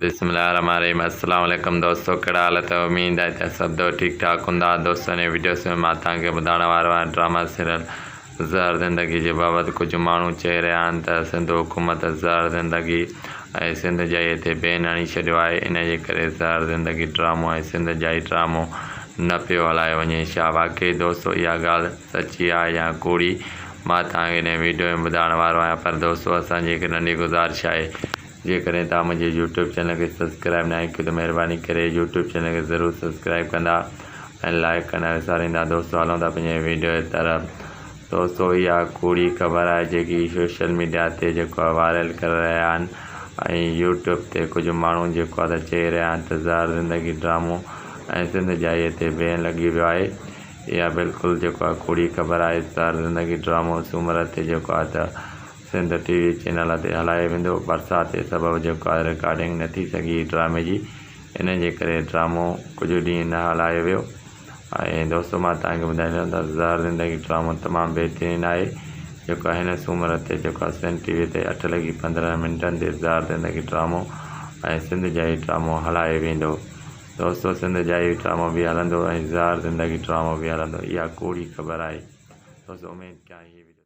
بسم الله الرحمن الرحيم السلام عليڪم دوستو ڪهڙا حال اٿو اميد آهي ته سڀ دوست ٺيڪ ٺاڪ هوندا دوستو هن وڊيوس ۾ مان توهان کي ٻڌائڻ وارو آهيان ڊراما سيريل زهر زندگي جي بابت ڪجهه ماڻهو چئي رهيا آهن ته سنڌ حڪومت زهر زندگي ۽ سنڌ ڄائي تي بين هڻي ڇڏيو آهي ان جي ڪري زهر زندگي ڊرامو ۽ سنڌ ڄائي ڊرامو نه پيو هلايو وڃي ڇا واقعي دوستو اها ڳالهه سچي آهي يا ڪوڙي مان توهان کي هن وڊيو ۾ ٻڌائڻ وارو آهيان پر دوستو اسان جي هڪ ننڍي گذارش آهي جيڪڏهن توهان منهنجي يوٽيوب چينل کي سبسڪرائب ناهي ڪيو ته مهرباني ڪري يوٽيوب چينل کي ضرور سبسڪرائب ڪندا ۽ لائڪ ڪندا وساريندا دوستو هلون ٿا پنهنجي ويڊيو جي طرف دوستو اها ڪوڙي خبر آهي جيڪي سوشل ميڊيا تي جيڪو آهي وائرل ڪري رهيا آهن ۽ يوٽيوب تي ڪجهه ماڻهو جيڪو آهي ته چئي رهيا آهن ته زهر زندگي ڊرامو ۽ سنڌ ڄائي تي بين لڳي ويو آهي اها بلڪل جيڪو آهي ڪوڙي خبر آهي زهر زندگي ڊرامو سومر تي جيڪو آهي ته سنڌ ٽي وي چينل تي هلايو ويندو، برسات جي سبب جيڪو آهي رڪارڊنگ نه ٿي سگهي ڊرامي جي ان جي ڪري ڊرامو ڪجهه ڏينهن نه هلايو ويو ۽ دوستو مان توهان کي ٻڌائيندم ته زهر زندگي ڊرامو تمام بهترين آهي جيڪو هن سومر تي جيڪو آهي سنڌ ٽي وي تي اٺ لڳي 15 منٽن تي زهر زندگي ڊرامو ۽ سنڌ ڄائي ڊرامو هلايو ويندو دوستو سنڌ ڄائي ڊرامو به هلندو ۽ زهر زندگي ڊرامو به هلندو اها ڪوڙي خبر آهي دوستو اميد ڪيان هي وڊيو.